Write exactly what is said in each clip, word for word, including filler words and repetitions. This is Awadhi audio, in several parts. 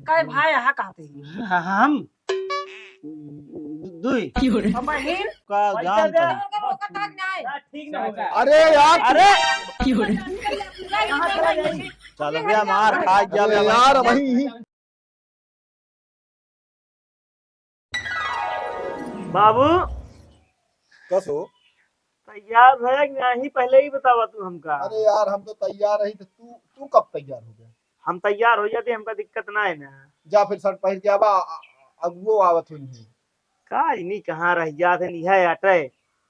कै भाई यहाँ कहते हैं? हम दु-, दुई। और बहिन? का पैसा जान दे। पाई। उनका रोका था कि नहीं? ठीक ना होगा। अरे यार। अरे। चल बे मार खा जा बे अरे यार, भाई। वही। बाबू। कस हो? तैयार भया कि नहीं, पहले ही बतावा तू हमका। अरे यार, हम तो तैयार रही, तो तू, तू कब तैयार हो गया? हम तैयार हो जाते, हमका दिक्कत ना है ना। जा फिर शर्ट पहन के आवा, अ-, अ-, अगुओ आवत होई है। का इनी कहाँ रह जात है, निहाय आटे।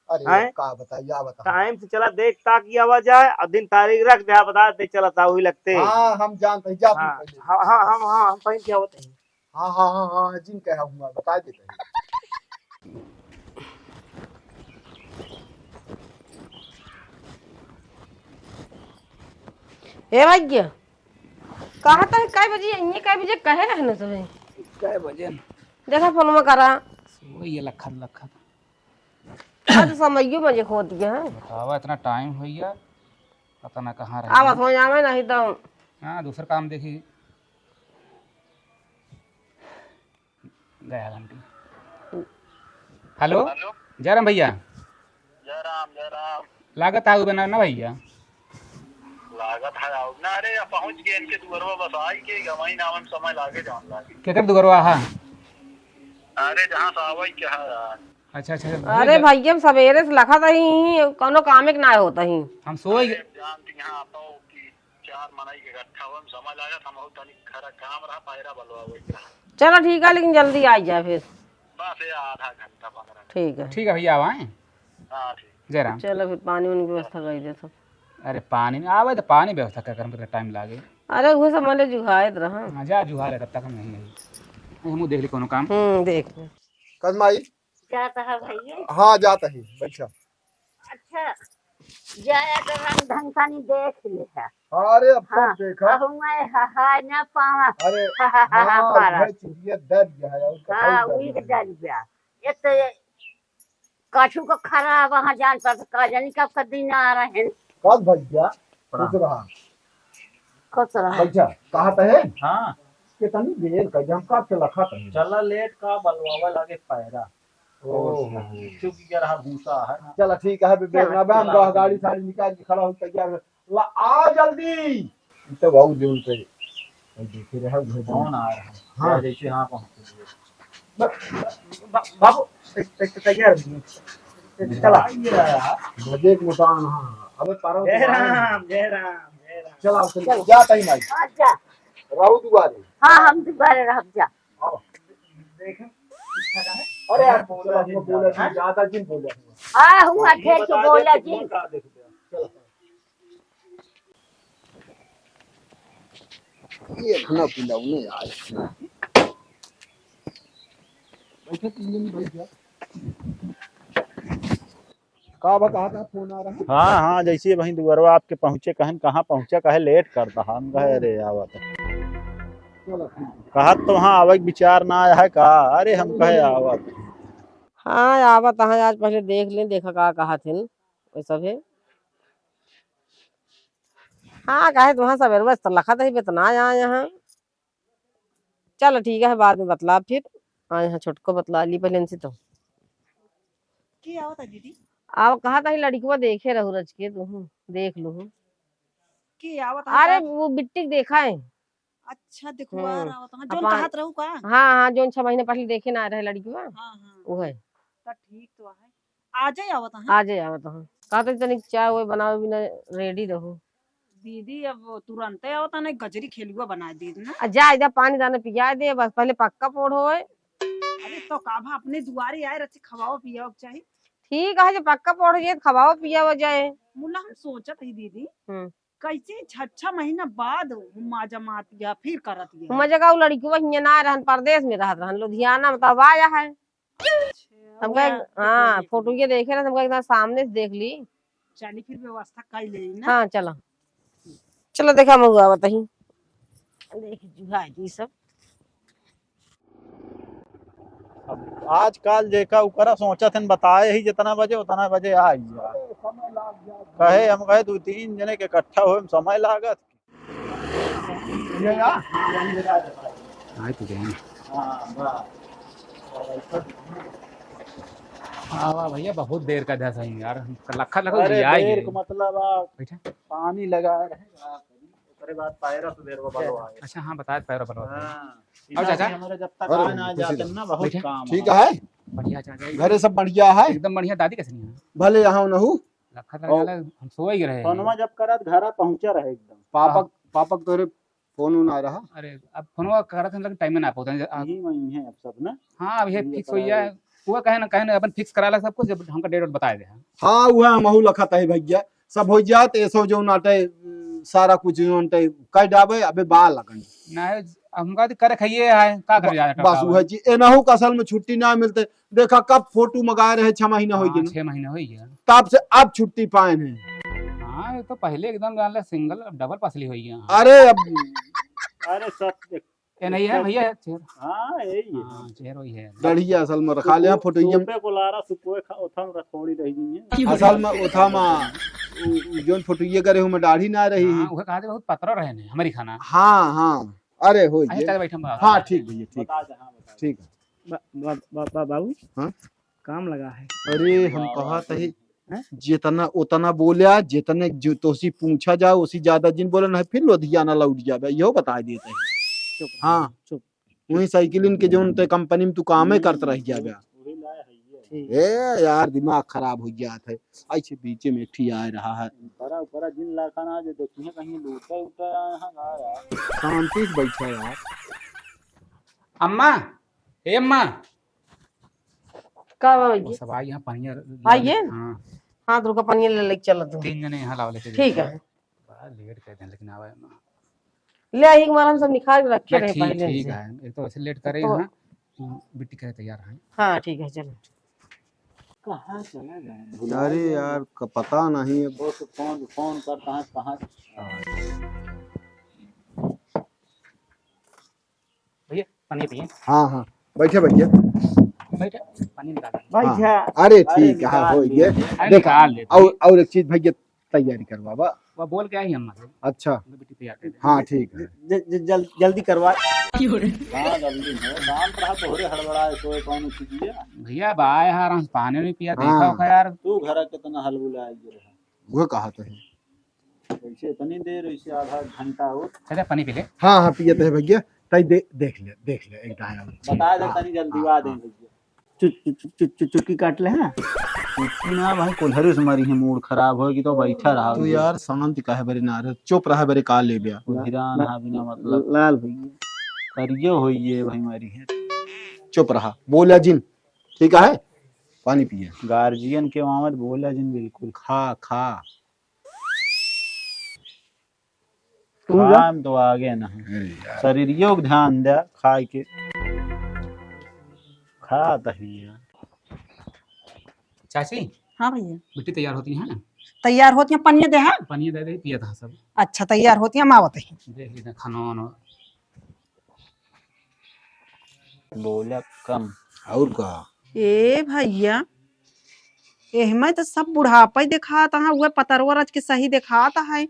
अरे हैं? का बताई, या बताओ। टाइम से चला, देख ताक आवा जाए, और दिन तारीख रख दे, बता दे, चला ता वही लगते। हाँ, हम जानते हैं, जा तू हाँ, पहले। हाँ, हाँ, हाँ, हाँ, हम पहन के आवत हैं। हाँ, हाँ, हाँ, हाँ, जिन कहा हुआ, बता देते हैं। ए भैया, कहत है कै बजे, इन्हें कै बजे कहे रहने तुम्हें? कै बजे न? देखा फोन में करा। वही है लखत लखत। आज समयो मजे खोत गया है। बतावा, इतना टाइम हो गया, पता ना कहाँ रह आवा गया। सो जावे नहीं तो। हाँ, दूसर काम देखी। गया घंटी। हेलो। हेलो। जय राम भैया। जय राम, जय राम। लागत आऊ बना ना भैया। लागत है आऊ ना, अरे, अब पहुँच गए इनके दुआरवा, बस आई के गवाई नावन समय लागे, जान लागे। केकर दुआरवा है? अरे, जहाँ से आवई के है यार। अच्छा, अच्छा, अच्छा, अरे भैया। भैया, हम सवेरे से लखत ही, कौनो काम एक ना होत ही। हम सोई अरे, जानती यहाँ आता हो कि चार मनई के इकट्ठा हुआ, समय लागत, हम बहुत तनिक खरा काम रहा, पैरा बलवा वही रहा। चलो ठीक है, लेकिन जल्दी आ जाए फिर। बस ये आधा घंटा, पन्द्रह मिनट। ठीक है। ठीक है भैया, आवाएं। हाँ, ठीक। जय राम। चलो फिर पानी उनी की व्यवस्था कर दे सब। अरे पानी में आवे तो पानी व्यवस्था कर, कर, कर टाइम लागे। अरे वो सब मैंने जुगाए रहा। हाँ, जा जुगा ले, तब तक हम यहीं रही। नहीं, हम देख ली कोनो काम। हम्म, देख ले। कदमाई, जात है भैया। हाँ, जात है, बैठा। अच्छा, जाया तो रंग ढंग तनी देख ले है। अरे, अब सब हाँ, देखा। अब मैं ह-, हाय ना पावा। अरे, ह-, ह-, ह-, ह-, हाँ, पारा। वह चीज ये डर गया है, और हाँ, कतई डर वही गया। डर गया। ये तो ये कछु को खराब वहाँ जान पर का जानी कब का दिन आ रहे हैं। कब भैया? प्रणाम। खुश रहा। खुश रहा। अच्छा, कहा तो है? हाँ। कितनी देर का, हम कब से लखा कहीं। चला लेट का बलवावा लागे पैरा। ओहो। चुकी के रहा भूसा है। चला ठीक है, बे-, चला, बेरना बे, हम चला। गाड़ी साड़ी निकाल के खड़ा हो तैयार है। ला, आ जल्दी। ई तो बाबू जी उनसे देखे रहे, उधर फोन आ रहा है। हाँ। जैसे हाँ पहुँच गए। ब-, ब-, बाबू, एक, एक तैयार हो। चला। ये रहा। बजे के मकान, हाँ। अबे पारा जय राम, जय राम, जय राम। चला, चला। जा तई माई। अच्छा। रहू दुआरे। हाँ, हम दुआरे रहब जा। अरे यार, बोला जी, बोला जी, हाँ? ज्यादा जिन बोला। हाँ, हुआ ये ढेर के बता दे बोला कि जी। कौन कहाँ देख लिया। चलो। ये खाना पीना उन्हें आज। बैठे तीन दिन बैठ जा। का बा, कहा था फोन आ रहा है? हाँ, हाँ, जैसे वहीं दुअरवा आपके पहुँचे, कहन कहाँ पहुँचा, कहे लेट करता, हम कहे, "अरे, आवत है।" चलो, ठीक है। कहत तो वहाँ आवे के विचार ना आया है का? अरे, हम कहे, "आवत है।" हाँ, आवत है, आज पहले देख लें, देखा का कहत हिन, वो सब है। हाँ, कहे तो वहाँ सब एरवस तो लखत है, बेतना आया यहाँ। चल ठीक है, बाद में बतला फिर। हाँ, यहाँ छोटको बतला ली पहले इनसे तो। के आवत है दीदी? आओ, कहा था लड़कवा देखे रहू रच के, तू देख लू। के आवत है अरे, का? वो बिट्टी के देखा है। अच्छा, देखो, आ हम्म। रहा होता है। अपन जौन कहत रहू का? हाँ, हाँ, जौन छह महीने पहले देखे ना रहे लड़कवा। हाँ, हाँ। वो है। तो ठीक तो है। आजे आवत है। आजे आवत है। कहते तनिक चाय वो बनावे बिना रेडी रहो। दीदी, अब तुरंते आवता, नहीं गजरी खेलुआ बना दी ना। आ, जा, जा, पानी दाना पिया दे, बस पहले पक्का पोड़ होए। अरे, तो का भा अपने दुआरे आए रहते, खवाओ पियाओ के चाही। ठीक है, जो पक्का पोड़ हो जाए, तो खवाओ पियाओ जाए। मुला हम सोचत ही दीदी, हम्म। कैसे छह, छह महीना बाद हुमा जमात या फिर करत ये। हुमा जगह उ लड़की वही ना रहन, परदेश में रहत रहन, लुधियाना में, तब आया है। अच्छा, हम कहे, वहाँ हाँ, फोटो फोटो ये देखे ना, हम कहे, एकदम सामने से देख ली। चली, फिर व्यवस्था कर ले ना। हाँ, चला। चला, देखा, महुआ बताई। देख, जुहा जी सब। अब आजकल जेका उकरा सोचत हन, बताए ही जितना बजे, उतना बजे आ ही जा। कहे, हम कहे, दो तीन जने के इकट्ठा होए में समय लागत। ये या? आए तो जाएंगे। हाँ, वाह। हाँ, वाह भैया, बहुत देर का धस है यार, हम लखा लखा अरे, लिया देर के मतलब, आ, बैठा। पानी लगा रहे, आ, ओकरे बाद पैरा से देर बा, बलवा आए। अच्छा, हाँ, बताए पैरा बलवा आए। हाँ, अब इधर चाचा? भी हमारे जब तक अरे, आ ना खुशी जाते रहो। ना, बहुत बैठा। काम ठीक है। है। बढ़िया चाचा। घरे सब बढ़िया है? एकदम बढ़िया। दादी कैसे नहीं है? भले यहाँ नहू। लखा लगा और ले, हम सोए ही रहे। फोनवा जब करत घरा पहुँचा रहे एकदम। पापक, हाँ। पापक तोरे फोन उन आ रहा। अरे, अब फोनवा करत हम लोग टाइम में ना पहुँचते हैं। यही वही है अब सब ना। हाँ, अब ये ये फिक्स हो गया। वो कहे ना, कहे ना, अपन फिक्स करा ला सब कुछ, जब हमका डेट वेट बताए दे। हाँ, वह महू लखत है भैया, सब हो जात, ऐसो जो नाटे, सारा कुछ जो नाटे, कह डाबे, अबे बा लगन। ना, हमका तो करे खाइए है, का करे ब-, जाए बस टका वह भाई। चीज, एनहू का असल में छुट्टी ना मिलते, देखा, कब फोटो मंगाए रहे, छह महीना हो हाँ, गया ना। छह महीना हो गया। तब से अब छुट्टी पाए हैं। हाँ, ये तो पहले एकदम जान ले सिंगल, अब डबल पसली हो गया। अरे, अब अरे, सब देख, ये नहीं है तो भैया, चेहरा। हाँ, यही है। हाँ, चेहरा ही है। गढ़िया असल में रखा ले, हाँ, फोटो ये। सुपे को लारा, सुपे खा, ओथा में रखोड़ी रह गई है। असल में ओथा में, उ, उ, जोन फोटो ये करे हूँ, मैं दाढ़ी ना रही। हाँ, वह कहा थे बहुत पतरा रहे ने, हमारी खाना। हाँ, हाँ। अरे, हो अच्छा, गया। चल बैठे हम बाहर। हाँ, ठीक भैया, ठीक। बता दे, हाँ, बता दे। ठीक है। बा-, बा-, बा-, बा-, बाबू, हाँ? काम लगा है। अरे, हम बाबा कहा तही, हैं? जितना उतना बोल्या, जितने जो तोसी पूछा जाओ, उसी ज्यादा जिन बोले ना, फिर लुधियाना लौट जाबे, इहो बता देते हैं। चुप रहो, हाँ। चुप। वही साइकिलिन के जोन ते कंपनी में तू कामे करत रह जाबे। वही लाए है ये। ठीक। ए यार, दिमाग खराब हो गया था। ऐसे बीचे में एक ठी आ रहा है। ऊपरा, ऊपरा जिन लाखा ना, जो देखिए कहीं लूटे उटे आए हैं, ना यार। शांति से बैठा यार। अम्मा, ए अम्मा। का बा वो भैया? सब आई यहाँ पनिया ले आइए। हाँ। हाँ, तो रुका, पनिया ले लेके चलत हूँ। तीन जने यहाँ लावा लेके ठीक जाइए। है। बड़ा लेट कर दें, लेकिन आवे ना। ले आई, एक बार हम सब निकाल के रखे ना, रहे ठीक, पहले ठीक से। है। एक तो वैसे लेट करे तो यहाँ, बिट्टी करे तैयार है। हाँ, ठीक है, चलो। कहाँ चला गया? भुला अरे गया। यार, क-, पता नहीं अब। वो तो फोन, फोन करता है, कहाँ? भैया, पानी पिए। हाँ, हाँ, बैठे भैया। बैठे, पानी निकाल। हाँ। बैठा। अरे अरे ठीक है, हाँ, निकाल हो लिए। गया। अरे देखा, निकाल लेते। और, और एक चीज भैया, तैयारी करवावा। वो बोल के आई अम्मा से। अच्छा। उनकी बेटी तैयार कर दे। हाँ, ठीक है। ज-, ज-, जल-, जल्दी करवा। हाँ, जल्दी है। राम प्रसाद तो होरे हड़बड़ाए, सोए कौन उठी दिया? भैया, अब आए हैं, आराम से पानी भी पिया, हाँ। देखा होगा यार। तू घर कितना हलबुला आइए रहा। वो कहा तो है। कैसे इतनी देर, ऐसे आधा घंटा हो? चले, पानी पी ले। हाँ, हाँ, पियत है भैया। ताई दे-, देख ले, देख ले, एक दाया। बता दे, हाँ, तनी जल्दी हाँ, वा दे हाँ। भैया। चु-, चु-, चु-, चु-, चु-, चुटकी काट ले, हाँ? चुटकी ना भाई, कोल्हरे से मारी है, मूड खराब हो कि तो बैठा रहा तू है। यार, शांत काहे बरे ना रहे, चुप रहे बरे, का ले ब्या? उधिरान ना, हा बिना मतलब। लाल भैया। करियो होइए भाई मारी है। चुप रहा, बोला जिन, ठीक है? पानी पिए। गार्जियन के मामत बोला जिन बिल्कुल। खा, खा। तू जा। खाम तो आगे ना है। अरे यार। शरीरियो के ध्यान दे, खाए के। खा तहिया। चाची। हाँ भैया। बेटी तैयार होती है ना? तैयार होती है, पनिया दे, हाँ? पनिया दे दे, पिया था सब। अच्छा, तैयार होती है, हम आवत है। देख लेते हैं खाना वाना। बोला कम। और का? ए भैया, एहमे तो सब बुढ़ापा ही देखात है, उहे पतरवा रच के सही देखात है।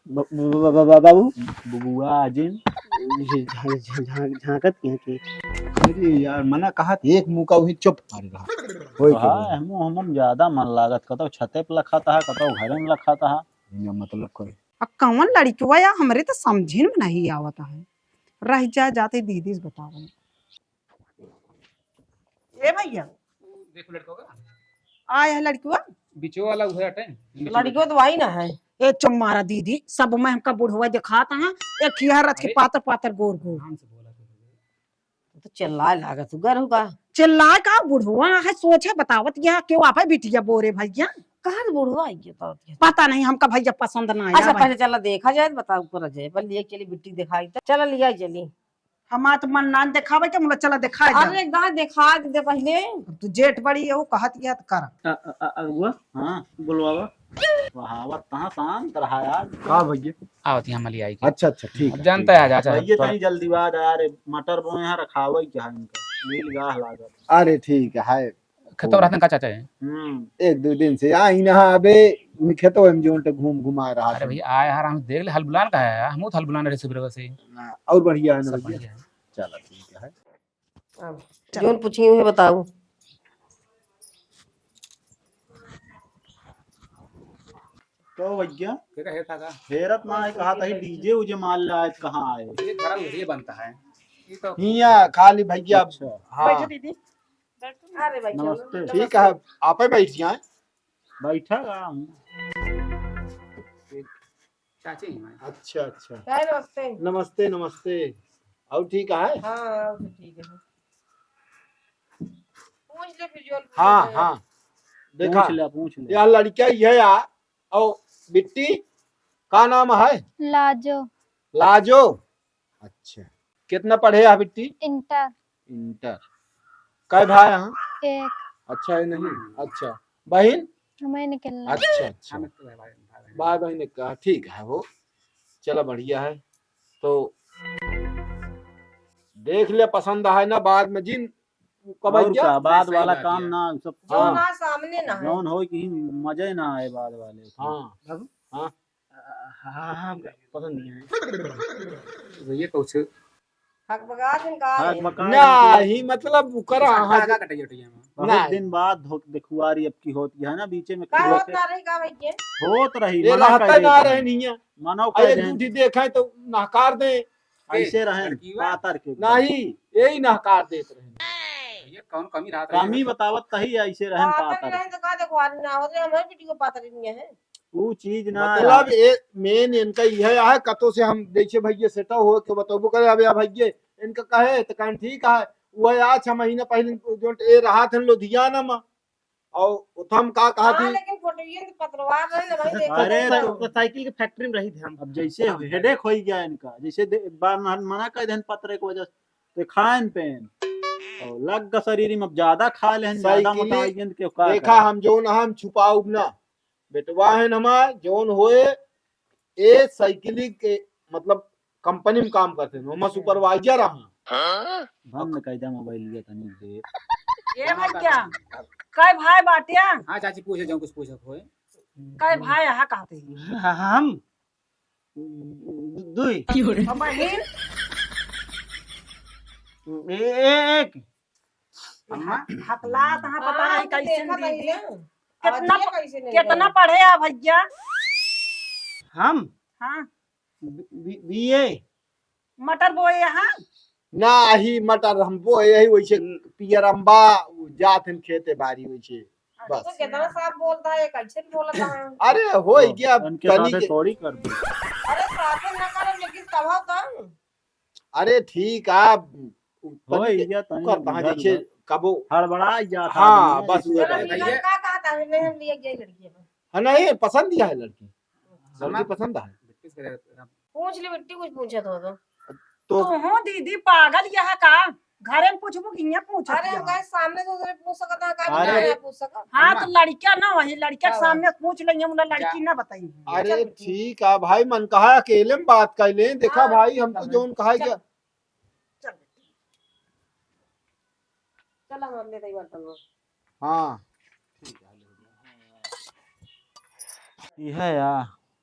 ब-, ब-, ब-, ब-, ब-, बाबू। बुआ जिन। झा-, झा-, झा-, झांकत किहाँ के? अरे यार, मना कहा था, एक मुका वही चुप मारे रहा। होय के हाँ, बोले। हमू, हमन ज्यादा मन लागत, कतौ छते पे लखात है, कतौ घरे में लखात है। बिना मतलब करे। आ कौन लड़किवा या, हमरे तो समझे में नहीं आवत है। रह जा, जाते दीदी से बतावे। ए भैया। देखो लड़का का। आय है लड़कवा। बिचो वाला उहे हटे। लड़कवा तो वही ना है। ए चुप मारा दीदी, सब में हमका बुढ़वा दिखात है। एक ही रच के अरे। पातर पातर गोर गोर। आराम से बोला करो। तो चिल्लाए लागत हूँ, गर होगा। चिल्लाए का बुढ़वा है, सोच है बतावत या, क्यों आप है बिटिया बोरे भैया? कहाँ से बुढ़वा आई है तो? पता नहीं, हमका भैया पसंद ना आया अच्छा, भाई। पहले चला देखा जाए, बताओ करा जाए, पहले लिए चली बिट्टी दिखाई तो। चला लिया चली। हमार तो मन ना देखावे के, मुला चला देखाए जा। अरे, गा देखा दे पहले। अब तू जेठ बड़ी है, वो कहत गया तो कर। अ, अ, अ, अगुआ, हाँ, बुलवावा। वहावत कहाँ शांत रहा यार। का भैया? आवत यहाँ मलियाई के। अच्छा, अच्छा, ठीक अब है, जानता ठीक है, है। आज, आज भैया, थोड़ा तनी जल्दीबाज यार, मटर बोए यहाँ रखावे के है इनका। नील गाह लागत। अरे, ठीक है। खेतवा रहतन का चाचा है? हम्म। एक दो दिन से आई ना, अबे खेतवा में जोन ते घूम घुमा रहा अरे था। भैया, आए आराम से देख ले, हलबुलान का है, हम तो हलबुलान रहे सुबह से। ना, और बढ़िया है ना सब भैया? बढ़िया है। चला ठीक है। अब जौन पूछी उहे बताऊ। तो भैया, केका हेरत हा का? हेरत ना है, कहा था डीजे उजे मार लाए, कहाँ आए? ये घरा उधर बनता है। ये तो हिया खाली भैया। अच्छा। हाँ। बैठो दीदी। अरे भैया, नमस्ते। ठीक है, आप ही बैठ जाए। बैठा रहा हूँ। चाची ही मैं। अच्छा, अच्छा। चाय नमस्ते। नमस्ते, नमस्ते। और ठीक है? हाँ, और तो ठीक है। पूछ ले फिर जो पूछे हाँ, है। हाँ। देखा? पूछ ले, पूछ ले। यह लड़किया ही है यार। और बिट्टी, का नाम है? लाजो। लाजो? अच्छा। कितना पढ़े है बिट्टी? इंटर। इंटर। कै भाई हैं? एक। अच्छा, ये नहीं। अच्छा। बहिन? हमें निकलना। अच्छा, अच्छा। हम तो भाई, भाई, भाई। भाई बहिन का, ठीक है वो। चला बढ़िया है। तो देख ले, पसंद आए ना बाद में जिन कब और क्या? का, बाद वाला काम ना, सब जो हाँ। ना सामने ना है। जौन होई कि मजे ना आए बाद वाले। हाँ। बाबू? हाँ। हाँ, हाँ, हाँ, पसंद नहीं है। भैया कुछ हक बका दिन का हक है। बका नहीं, मतलब, ओकरा हाँ, धागा कटाई उठाई है। बहुत नहीं। दिन बाद धो-, देखुआरी अब की होती है ना, बीचे में का खिलौते होत ना रही का भैया? होत रही, ये मना रहता कर ना देत रहे रहे। नहीं है। मनो अरे कर देन। झूठी देखाए तो नकार दे। ऐसे रहन, लड़की बा? पातर के। नहीं, यही नकार देत रहे। भैया, कौन कमी रहत रही? कमी बतावत तही ऐसे रहन पातर पातर। रहे तो का देखुआरी ना होत रहे, हमारे बेटी को पातर नहीं है। ऊ चीज ना मतलब यार। ए, main इनका यह है, कतो से हम जैसे भैया सेटा हो के बतौबो करे, अब या भैया इनका कहे तो कहन ठीक है, वो आज छह महीना पहले जो ए रहा था लुधियाना में, और उथम का कहा हाँ, थी? लेकिन फोटो ये तो पतरवार रहे ना भाई, देखो अरे तो तो साइकिल के factory में रही थे हम। अब जैसे headache हो गया इनका, जैसे दे-, एक बार ना मना कर देन पतरे की वजह से, तो खाएन पेन और लग का शरीर में अब ज्यादा खा लेन, ज्यादा साइकिल मोटाई गेंद के का देखा करे? हम जौन हम छुपाउब ना, बेटवा है हमार, जौन होए, ए साइकिल के, मतलब, कंपनी में काम करते हैं, हम supervisor हैं। बंद कर दे मोबाइल ये तनी देर। ए भैया, कै भाई बाटिया? हाँ चाची, पूछे जाऊँ, कुछ पूछे होए। कै भाई यहाँ कहते हैं? हम दु-, दुई। और बहिन? ए-, ए-, एक। अम्मा? हकला तहाँ पता हाँ, नहीं तो कैसे देखा दीदी। नहीं ना। कितना आवाजिया प-, कैसे नहीं कितना है? पढ़े आ भैया? हम? हाँ। बी-, बी-, बीए। मटर बोए यहाँ? ना, ही मटर हम बोए, यही वैसे पियर अम्बा, जात हन खेते बारी वैसे। बस। तो कितना साफ बोलता है, कैसे भी बोलता है। अरे, हो तो गया, उनके तनी साथे के थोड़ी कर दे। अरे, साथे ना करे, लेकिन तब हो तो। अरे, ठीक है, हो तनी के गया, तनी करता है, इधर जैसे उधर। कबो हड़बड़ा जाता हाँ, है, बस इसी वो चलो, तरह। ठीक है, का कहता है, नहीं, हम लिए गए लड़की है। हाँ, नहीं, पसंद दिया है लड़की। लड़की पसंद है। पूछ ले बिट्टी, कुछ पूछे तो, तो। तो तू हो दीदी पागल यहाँ का? घरे में पूछबू कि यहाँ पूछत अरे, हम यहाँ? कहे सामने से उधर पूछ सकता है, का अरे। बिना यहाँ पूछ सकता? हाँ, तो अम्मा। लड़किया ना वही, लड़किया के हाँ। सामने पूछ लेंगे, हम लड़की जा। ना बताई। अरे, चल, ठीक है भाई, मन कहा अकेले में बात कर ले, देखा हाँ, भाई, हम तो चल। जौन कहा चल। क्या चल। चल, हम ले रही बर्तन वो। हाँ। ठीक है, ले लिया। ई है या,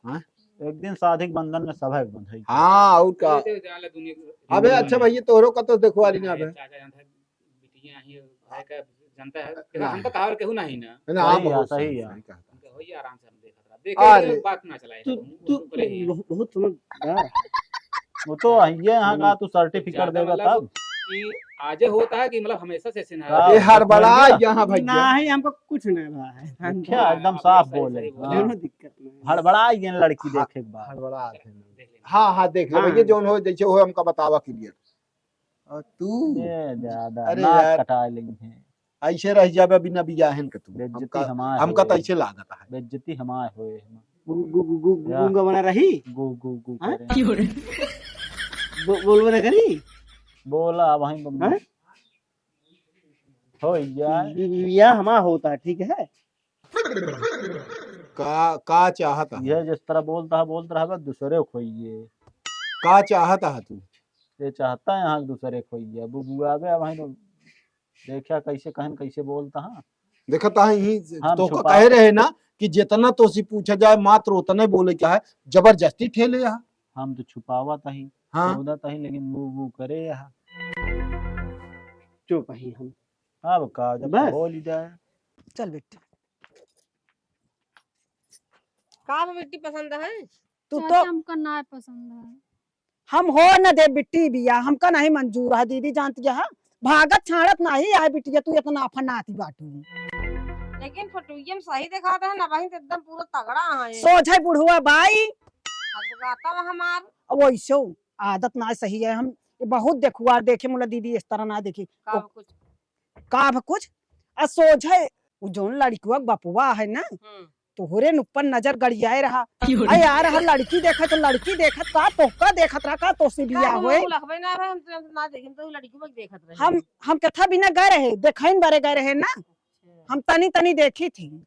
हाँ? एक दिन साधिक बंधन में सभा एक बंधई। हाँ, और का? ये तो जान ले दुनिया के अबे, अच्छा भैया, तोहरो का तो देखवा ली ना अबे। चाचा जानता है, बिटिया ही है का जानता है, केहू ना। हमका कहावर केहू नहीं ना। ना, सही है, बहुत सही सही, है। सही कहा। हमका होई आराम से हम देखत रहा। देखे अरे। बात ना चलाए तू, करूँ, तू, तू करे ही। बहुत, बहुत समझदार है। वो तो है, ये यहाँ का हम्म। तू certificate ज्यादा देगा मतलब तब? कि आजे होता है कि मतलब हमेशा से सिन्हा का? ये हड़बड़ा भैया। यहाँ भैया। नहीं, हमको कुछ नहीं रहा है। हम क्या तो एकदम आप साफ सही, बोले। सही बोले। हाँ। दोनों दिक्कत नहीं है। हड़बड़ा ये लड़की हाँ, देखे एक बार। हड़बड़ा आते हैं। देख लेंगे। हाँ, हाँ, देख ले हाँ। भैया, जौन हो, जैसे हो, हमका बतावा clear। और तू? ए दादा, अरे नाक यार। कटा लेंगे। ऐसे रह जाबे बिना बियाहन के तू। बेइज्जती हमका, हमार हमका होए। तो ऐसे लागत है। बेइज्जती हमार होए। गु-, गु-, गु-, गु-, या। गूंगा बना रही? गु-, गु-, गु हाँ? करे। बो-, बोलबो ना करी? बोला, अब वहीं बम-, हाँ? हो यार। या हमार होता है, ठीक है? का, का चाहत है? ये जिस तरह बोलता है, बोलता रहा, दूसरे खोइए। का चाहत है तू? ये चाहता है यहाँ दूसरे खोइए। अब बुआबे, अब वहीं तो देखा कैसे कहन, कैसे बोलता है। देखा ता ही हम तो छुपा- कहे रहे ना कि जितना तोसी पूछा जाए मात्र उतने बोले क्या है, जबरदस्ती ठेले यहाँ। हम तो छुपावत ही, हाँ। खोदत ही, लेकिन वो, वो करे यहाँ। चुप ही हम। अब का, जब बस। हो ली जाए। चल बिट्टी। का बा बिट्टी, पसंद है? तू चाचा, तो हमका ना पसंद है। हम हो न दे बिट्टी बिया, हमका नहीं मंजूर है दीदी, जानती है। भागत छाड़त नहीं है बिटिया, तू इतना अफनाती बाटू। लेकिन फोटोइया में सही दिखात है ना बहिन, तो एकदम पूरा तगड़ा है। सोझे बुढ़वा बाई। अब गाता है हमार। अब वैसे आदत ना सही है, हम बहुत देखुआ देखे मुला दीदी, इस तरह ना देखी। का वो कुछ? का भ कुछ? आ सोझे उ जौन लड़कुआ के बपुआ है ना, हम्म। तोहरे न ऊपर नजर गड़ियाए रहा। क्यों रे? आ यार, हर लड़की देखत, लड़की देखत, का तोहका देखत रहा, का तोसे बियाह होए? लखबे ना रहे, हम तो ना देखिन, तो लड़की बस देखत रहे। हम, हम कथा बिना गए रहे, देखइन बारे गए रहे ना। अच्छा। हम तनी तनी देखी थी।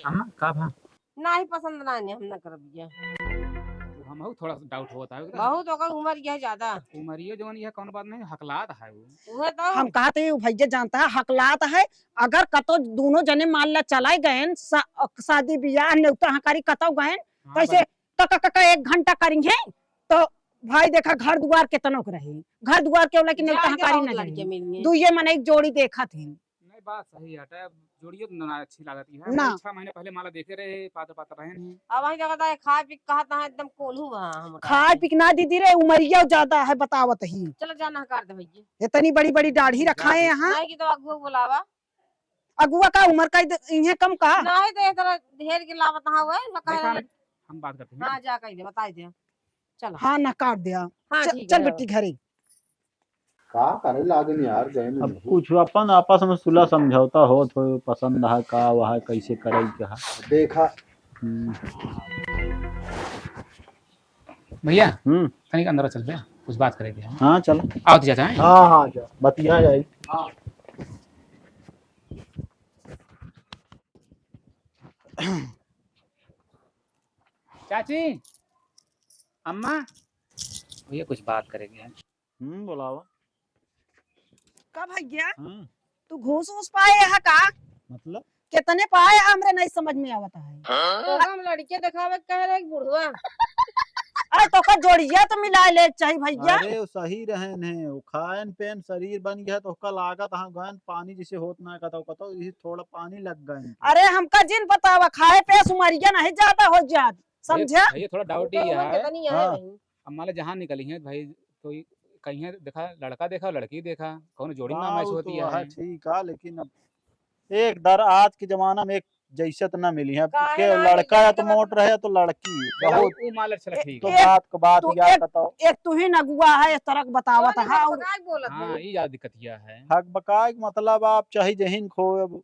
अम्मा, का भा? नाही पसंद ना ने, हम ना करब बियाह। तो हमहू थोड़ा सा doubt होत है ओकरा। बहुत ओकर उमर यह ज्यादा। उमरियो जवन यह कौनो बात नहीं, हकलात है वो। उहे तो। हम कहत ही, उ भैया जानता है, हकलात है। अगर कतो दोनों जने मान ला चलाए गएन, सा-, शादी बियाह, नेवता हकारी कतो गएन, हाँ, कैसे बस। कका कका एक घंटा करिंगे, तो भाई देखा घर दुआर केतनो के रही, घर दुआर के होला कि नेवता हकारी न जाए। दुइये मनई जोड़ी देखत ही। नहीं, बात सही हटे, अब जोड़ियो तो ना अच्छी लागत है। ना। हम छह महीने पहले माला देखे रहे, पातर पातर रहे हैं। अब वही जगह खाए पी के कहत है, एकदम कोल्हू बा हमरा। खाए पी के ना दीदी रे, उमरिया ज्यादा है, बतावत ही। चलो जा, नहकार दे भैया। इतनी बड़ी बड़ी दाढ़ी रखाए यहाँ। नहीं कि तो अगुआ बुलावा। अगुआ का उमर का इधर, इन्हें कम कहा। नहीं तो इधर ढेर के लावत हाँ हुए, ना कहे देखा, रहे। हम बात करते हैं। हाँ, जा कह दे, बताई दे। चलो। हाँ, नकार दिया। हाँ, च-, ठीक चल है। बिट्टी घरे। का करे लागन यार, गए में अब नहीं। कुछ अपन आपस में सुलह समझौता होत हो, पसंद है का, वह कैसे करे के है। देखा। हम्म। भैया, हम्म। तनिक अंदर चल बे, कुछ बात करे के है। हाँ, चल। आओ तो चाचा, हैं? हाँ, हाँ, जा। बतिया जाई। हाँ। चाची, अम्मा, भैया कुछ बात करे के है। हम्म, बोलावा। का भैया? हम्म। तू घूस उस पाए है का? मतलब? कितने पाए है, हमरे नहीं समझ में आवत है। तो हम लड़के दिखावे के कहे रहे कि बुढ़वा। अरे तो का जोड़िया तो मिला ले चाही भैया। अरे वो सही रहन है, वो खायन पेन शरीर बन गया तो ओका लागत हाँ गन पानी जैसे होत ना कतौ कतौ, इसी थोड़ा पानी लग गए। अरे हमका जिन बतावा, खाए पे उमरिया नहीं ज्यादा हो जात, समझा? भैया, भैया, थोड़ा doubt ही है। कितनी है हाँ। भाई? अब मान ले जहाँ निकली है भाई, तो ये कहीं है, देखा, लड़का देखा, लड़की देखा, कौन जोड़ी ना हाँ, match वो होती तो है। है, ठीक है, लेकिन अब एक दर आज के जमाना में एक जैसे तो ना मिली है, काहे के ना लड़का मिली? या तो मोट रहे या तो लड़की, चलो, बहुत वो मान ले, चलो, ए-, ठीक तो है। बात को बात तू याद एक, बताओ। एक तू ही नगुआ है, इस तरह के बतावत कौन है, है, और बकाए बोलत हाँ, है। ये ज्यादा दिक्कत यह है। हक बकाए के मतलब आप चाहे जहीन खो, अब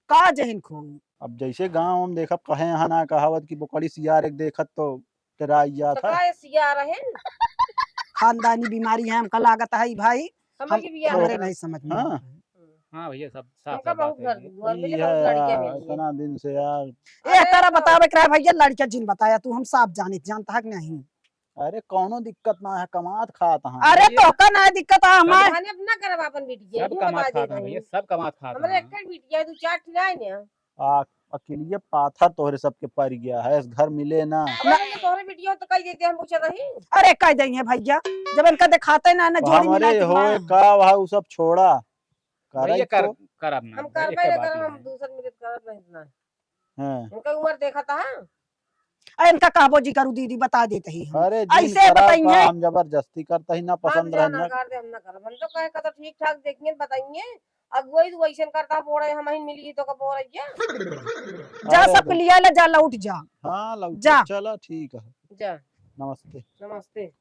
का जहिन खोई। अब जैसे गाँव में देखब, कहे यहाँ ना कहावत कि बोकड़ी सियार एक देखत तो तेरा आई जात तो है। का ये सियार है? खानदानी बीमारी है, हमका लागत है भाई। समझ हम, बिया हमरे है। नहीं समझ में हाँ। आता है। हाँ भैया, सब साफ हमका साफ बहुत बात है घर ये। दुआर में ई बहुत है लड़के यार, मिली है। इतना दिन से यार। ए, अरे तारा तो बतावे के रहा भैया, लड़का जिन बताया तू, हम साफ जानित, जानता है कि नहीं? अरे कौनो दिक्कत ना है, कमात खात हाँ। अरे भैया, तोहका ना दिक्कत है, हमार खाने अपना करब अपन बिटिया, सब ये कमात बता दे खात हाँ रही। भैया, सब कमात खात हमरे हाँ। एक बिटिया है, दू चार ठिला है ना। आ, अकेलिए पाथर तोहरे सबके पड़ गया है, इस घर मिले ना। अब अगर तोहरे बिटिया हो तो कह देते, हम पूछे रही। अरे कह देंगे भैया, जब इनका दिखाते ना, ना जोड़ी मिला हमरे के हो ना। का वहा उ सब छोड़ा। भैया करई कर, तो। करब ना, हम भैया करबे के ना बात करब, नहीं हम है। दूसर मिलत करब नहीं इतना। हाँ। उनका उमर देखा था। अरे इनका कहबो जी करू दीदी, बता देते ही हम। अरे जी, ऐसे खराब बताई का है। हम जबरदस्ती करता ही ना, हम पसंद जाना रहना। कर दे, हम ना करब। हम तो कहे का तो ठीक ठाक देखेंगे, बताएंगे। अगुवाई तू वैसन करता, बोड़े हम ही मिली तो का बोड़े जा। जा अरे सब अरे। लिया ले, जा लौट जा। हाँ, लौट जा। जा। चला ठीक है। जा। नमस्ते। नमस्ते।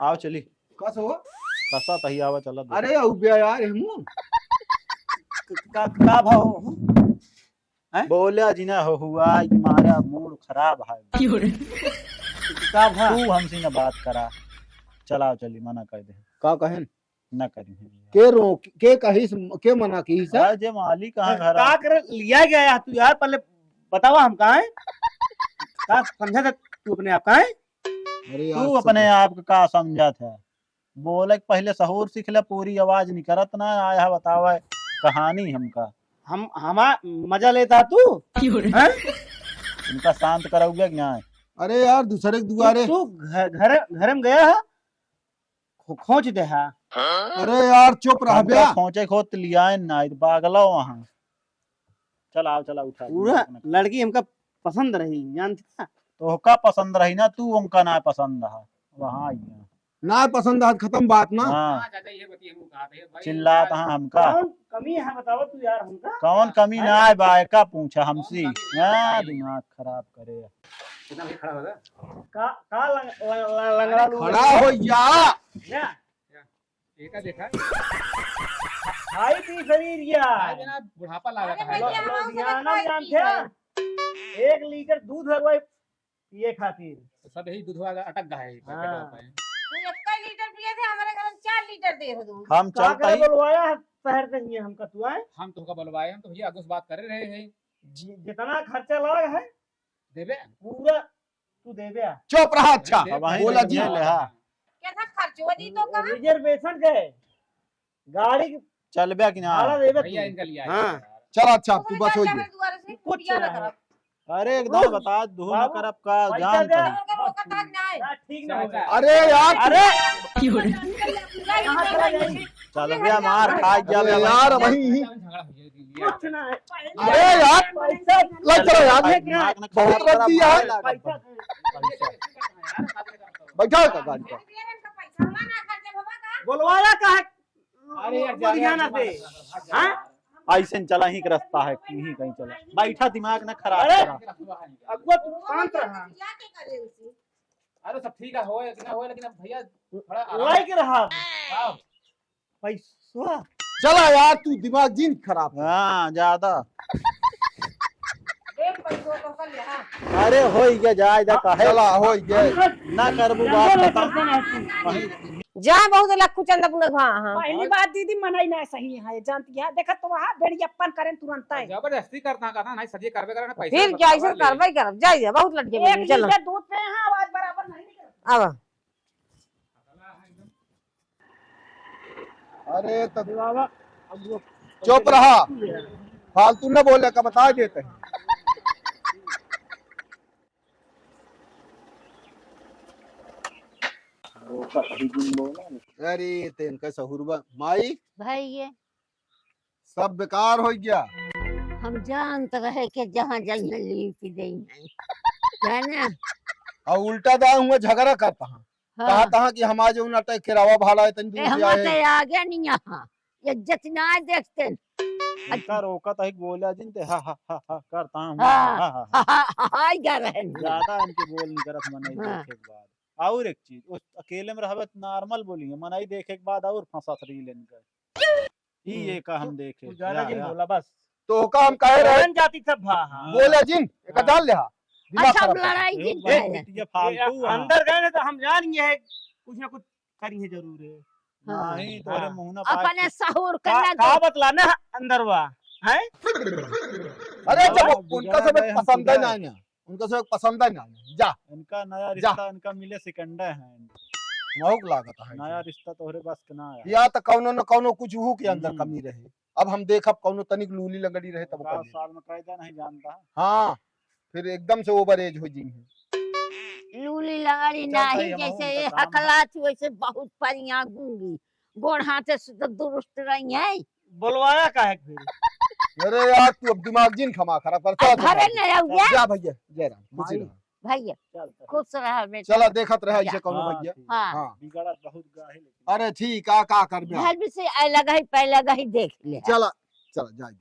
आओ चली। कस हो? कसा तही आवा चला दे। अरे, अउ बे यार, हेमू। का, का भाव हो? हैं? बोला जी ना हो हुआ, ये मारा मूड खराब है। क्यों रे? का भा? तू हमसे ना बात करा। चलाओ चली, मना कर दे। का कहेन? ना करी। के रो, के कहिस, के मना किस? अरे जे मालिक कहाँ घर का आ? कर लिया गया है तू यार, पहले बतावा हम कहाँ है? का समझा था तू अपने आप कहाँ है? अरे यार, तू अपने सब आप को का समझा था? बोले के पहले सहूर सीख ले, पूरी आवाज निकलत ना आया है, बतावा कहानी हमका। हम, हमा मजा लेता तू? क्यों रे? हैं? इनका शांत कराओगे कि नहीं? अरे यार, दूसरे के दुआरे। तू घ-, घर, घर में गया है? खो-, खोंच दे हा। अरे यार, चुप रह हमका बे। खोंचे खोत लियाए ना, इ पागला वहाँ। चल आओ, चला उठा। पूरा लड़की हमका पसंद रही, जानता? तोहका पसंद रही ना, तू उनका ना पसंद है। वहाँ आई है। ना पसंद है, खत्म बात ना। हाँ। हाँ, चाचा, ये बतिया हमको कहा था, ये भाई, चिल्लात हाँ हमका। कौन कमी है बताओ तू यार हमका? कौन कमी हाँ? ना है बा, का पूछा हमसे? कौन कमी? हाँ, दिमाग खराब करे। कितना भी खड़ा होगा? का, का लंग-, लंग-, लंग-, लंगड़ा अरे लूंगा? खड़ा हो जा। क्या? क्या? ये का देखा? खाई पी शरीर या। आज ना बुढ़ापा लागा अरे था। भैया, लो-, हम लुधियाना खाई में पी जानते हैं? हैं। एक लीटर दूध हलवाई पिए खातिर। तो सब यही दूधवा का अटक गा है, हाँ। पैकेटवा पे। तू एक लीटर पिए थे, हमारे घर में चार लीटर दे हो दूध। हम का चलता करे ही बोलवाया है शहर से ही हमका तू आए? हम तोहका बोलवाए, हम तो भैया अगुस बात करे रहे हैं। जि-, जितना खर्चा लग है, देबे? पूरा तू देबे आ। चुप रहा, अच्छा। देबे, अब वहीं बोला देबे, जी। ले, हाँ। क्या था खर्चो दी तो कहा? रिजर्वेशन के गाड़ी के चलबे कि ना? भाड़ा देबे भैया तू। इनका लिया हाँ। है। चल अच्छा, तू तू बस हो जा। मेरे दुआरे से कुछ कुटिया ना ना है। करब। अरे एकदम बाबू, बता, दू ना बाबू, करब का पैसा जान दे। तू। उनका रोका था कि नहीं? ना, ठीक ना होगा। अरे यार, अरे! कहाँ चला जाएगी? चल बे, मार खा अरे जाबे यार, भाई। वही ही। झगड़ा हो जाएगी। कुछ ना है। अरे यार, पैसा ले चलो यार। भाई, दिमाग ना बहुत खराब रद्दी है। करा, पैसा दे। बैठा है गाड़ी पर। बोलवाया का है? अरे यार, लुधियाना से। हाँ? ऐसे न चला, ही एक रास्ता है, ही कहीं चला। बैठा, दिमाग ना खराब अरे! करा। अगुआ तू शांत रहा। अरे सब ठीक है, होए कि ना होए, लेकिन अब भैया थोड़ा आराम लाइक रहा। आओ। पैसा। चला यार, तू दिमाग जिन खराब कर। हाँ, ज्यादा। देख पैसों को कर ले, हाँ। अरे, होई गया, जाए दा, हाँ, काहे? चला, होई गया। ना करबू बात, खत्म। जा, बहुत लक्कू चंदा पुनक भा, हाँ। पहली बात दीदी, मनई ना सही है, जानती है। देखा तो वहाँ बेड़ियप्पन करें तुरंत है। जबरदस्ती करता, कहता नहीं, सजे करबे करे ना, पैसा फिर बता क्या, ऐसे ले। करबे करब, जाए, जाए, बहुत लड़के एक मिलेंगे, चलो। लीटर दूध पे, हाँ, आवाज बराबर नहीं निकलती। अब। अरे तब बाबा, अब वो चुप रहा, फालतू न बोले का बता देते हैं। अरे तेन का सहुरबा माई, भाई ये सब बेकार हो गया। हम जानत रहे कि जहाँ जइहें लीप देइहें, है ना? और उल्टा दाएं हुआ झगड़ा करता है। हाँ। कहा तहा कि हमार जौन अटै किरावा भाड़ा है, तनी ए, दूर से हमार आए। से आगे नहीं यहाँ, इज्जत ना देखते। इनका रोकत है, बोला जिन ते, हा, हा, हा, हा, करता हूँ, हाँ, हा, हा, हा। हा, हा, हा, हा, ही गा रहे हैं। ज्यादा इनके बोल नहीं करत, मनई हाँ। देखे के बाद। और एक चीज, उस अकेले में रहबे तो normal बोली है, मनई देखे के बाद और फंसत रही इनका। ई हम्म। ये का हम देखे। तू ज्यादा या, जिन या। बोला बस। तो ओका हम कहे रहे। बहन जाति सब भा, हाँ। बोला जिन, एका हाँ। डाल ले हा। दिमाग अच्छा, खराब हम कर। लड़ाई ए, जिन ए, पाए। बिटिया फालतू ए, है। अंदर गए ना तो हम जान गए हैं, कुछ ना कुछ करिए जरूर है। हाँ। नहीं, तोरे हाँ। मुंह ना पाए अपने कुछ। सहूर का का, ना का दे। बतला ना अंदरवा, हैं? अरे जब हाँ, उनका बिगड़ा सब गए हम पसंद है खुदा। ना, ना। उनका सब पसंद है ना, जा। इनका नया जा। रिश्ता, इनका मिले सिकंडा है। महूक लागत है। नया रिश्ता तोहरे बस के ना आया। या तो कौनो न कौनो कुछ हु के अंदर हम्म। कमी रहे। अब हम देखब कौनो तनिक लूली लंगड़ी रहे तब गाँव कमी। साल में कायदा नहीं जानता। हाँ, फिर एकदम से over age हो जाएंगे। लूली लंगड़ी चल नहीं, भाई, हम जैसे उनका ये काम है। हकलात वैसे बहुत परियां गूंगी, गोड़ हाथे से तो दुरुस्त रही है। बोलवाया काहे फिर? अरे यार, तू अब दिमाग जिन खमा खराब कर। चल, अब घरे चल, नहीं आऊंगे। जा भैया, जय राम, खुशी माई। रहा। भैया, चल, चल। खुश रहा बेटा। चला, देखत रहा जा। इसे कौनो हाँ, भैया। ठीक। हाँ। हाँ। बिगड़त बहुत गा है लेकिन। अरे ठीक, आ का करबे? घर में से अलग ही, पहले ही देख ले। चला, चला, जा, जा।